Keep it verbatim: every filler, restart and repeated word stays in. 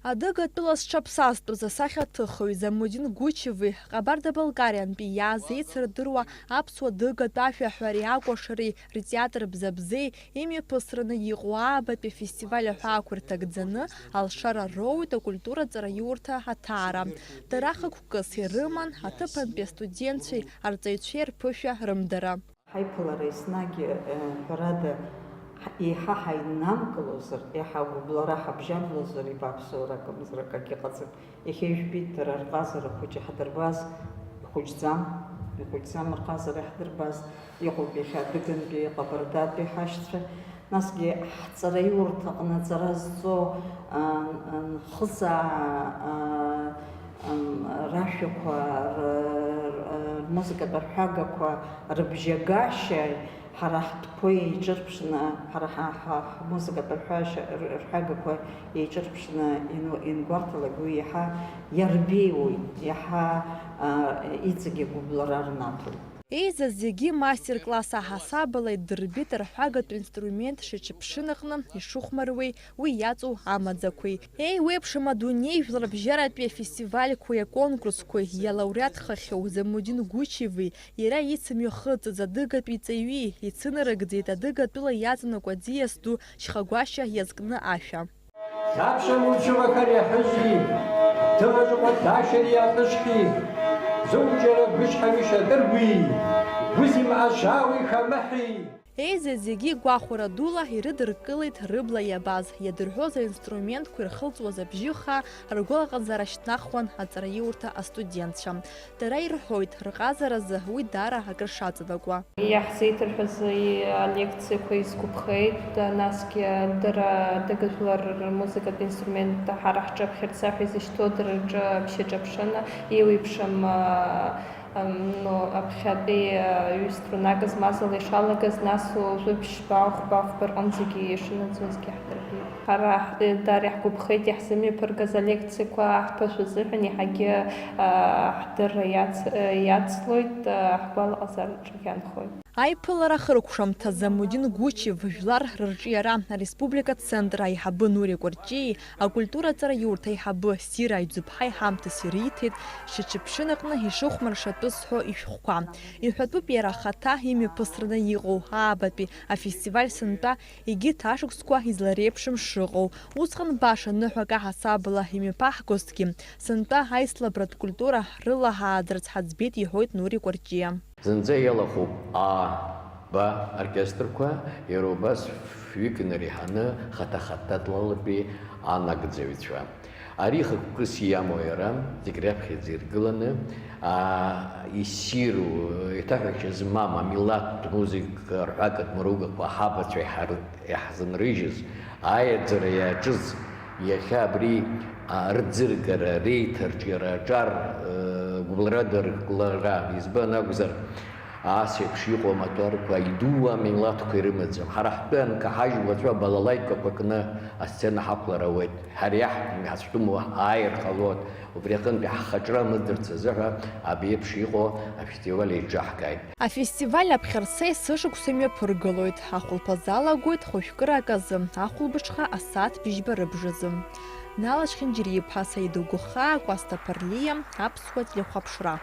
Адыгатәыла зҽаԥсазтәыз асахьаҭыхҩы Замудин Гучеви Ҟабарда-Балкариантәи иааз еицырдыруа аԥсуа-дыгатә ашәаҳәареи акәашареи ртеатр Бзабзеи имҩаԥысраны иҟоу аабатәи афестиваль аҳәаақәа рҭагӡаны алшара роуеит акультура ҵараиурҭа аҭаара. Дара хықәкыс ирыман аҭыԥантәи астудентцәеи арҵаҩцәеи рԥышәа рымдара. Ҳаиԥылара еснагь, э, ҳәарада, ҳ-, еиҳа ҳаиннамкылозар, еиҳа агәыблра ҳабжьаблозар, ибааԥсура акымзарак акгьы ыҟаӡам. Иахьа ижәбеит дара рҟазара хәыҷы иаҳдырбаз, ихәыҷӡам, ихәыҷӡам рҟазара иаҳдырбаз, иҟоуп иахьа адыгантәи, аҟабардатәи ҳашьцәа, насгьы ҳҵараиурҭаҟны аҵара зҵо, а, а, нхызаа, а, ам, рашәақәа, р-, р-, рмузыкатә арҳәагақәа рыбжьагашьа, ҳара ҳтәқәа еиҿырԥшны, ҳара ҳа-, ҳа-, ҳмузыкатә арҳәашьа-, р-, рҳәагақәа еиҿырԥшны ину-, иангәарҭалак уи иаҳа иарбеиоит, иаҳа, а, иҵегь агәыблра рнаҭоит. Еизаз зегьы мастер-класс аҳасабала идырбеит арҳәагатә инструмент шьаҿыԥшынаҟны ишыхәмаруеи уи иаҵоу амаӡақәеи. Еиуеиԥшым адунеи жәларбжьаратәи афестивальқәеи аконкурсқәеи иалауреатхахьоу Замудин Гучеви иара ицымҩахыҵыз адыгатәи ҵаҩи ицынарыгӡеит адыгатәыла иаҵанакуа аӡиас ду шьхагәашьа иазкны ашәа. Саԥшәма учывахар иаҳәызи, ҭылаҿыҟәа дашәар иаҟәышхьи, зуҷара гәышҳамишьа дыргәи, гәызим ашауи хамыҳәи. Еизаз зегьы гәахәара дула ирыдыркылеит рыбла иабаз, иадырҳәоз аинструментқәа ирхылҵуаз абжьы хаа ргәалаҟазаара шьҭнахуан аҵараиурҭа астудентцәа. Дара ирҳәоит, рҟазаразы уи даара акыр шаҵанакуа. Иаҳзеиҭарҳәаз алекциақәа изгәаԥхеит, насгьы дара адыгажәлар рмузыкатә инструмент ҳара ҳҿаԥхьарца ҳәа изышьҭоу дара рҿы аԥшьаҿаԥшына, еиуеиԥшым, а, ам, ну, аԥхьатәи, а, ҩыструнак змаз ала ишалагаз, нас уажәы ԥшьба, хәба, фба рҟынӡагьы ишынаӡозгьы ҳдырбеит. Ҳара ҳ-, дара иаҳгәаԥхеит иаҳзымҩаԥыргаз алекциақәа ҳԥышәа азыҳәан, еиҳагьы, а, ҳдырра иац-, иацлоит, а, ҳгәалаҟазараҿы иаанхоит. Аиԥылара ахыркәшамҭа Замудин Гучев жәлар рырҿиара ареспублика ацентр аиҳабы Нури Кәарҷиеи акультура ҵараиурҭа аиҳабы Сира Аиӡыԥҳаи ҳамҭас ириҭеит шьаҿыԥшынаҟны ишыхәмаршатәыз ҳәа ишәҟәқәа. Иҳәатәуп иара ахаҭа имҩаԥысраны иҟоу аабатәи афестиваль сынтәа егьырҭ ашықәсқәа излареиԥшым шыҟоу. Усҟан баша ныҳәак аҳасабала имҩаԥаҳгозҭгьы, сынтәа аицлабратә культура рылаҳааӡарц ҳаӡбеит, иҳәоит Нури Кәарҷиа. Зынӡа иалахәуп А, Б оркестрқәа, иара убас фҩык инареиҳаны хаҭа-хаҭа длалатәи анагӡаҩцәа. Ари хықәкыс иамоу иара, зегь раԥхьаӡа иргыланы, аа, иссиру, еиҭаҳәашьа змам амилаҭтә музыка рҳәагатә мыругақәа ҳабацәа иҳар-, иаҳзынрыжьыз, аиаӡара иаҿыз, иахьа абри, аа, рӡыргара, реиҭарҿиара аҿар, э, гәыбылрада рыклара, избан акәзар, ас еиԥш иҟоу амаҭәарқәа идуу амилаҭқәа ирымаӡам. Ҳара ҳтәы анкаҳажь уаҵәы абалалаикақәа кны асцена ҳақәлар ауеит. Ҳара иаҳтәым, иҳацәтәымуа ааир ҟалоит. Убри аҟынтәи ҳхаҿра мыӡырц азыҳәа абри еиԥш иҟоу афестиваль еиҿаҳкааит. Афестиваль аԥхьарца есышықәса имҩаԥыргалоит. Ахәылԥазы алагоит хәажәкырак азы, ахәылбыҽха асааҭ быжьба рыбжазы. Нала Чхьынџьариа-иԥа, Саида Гәыхаа, Кәасҭа Ԥарлиа, Аԥсуа телехәаԥшра.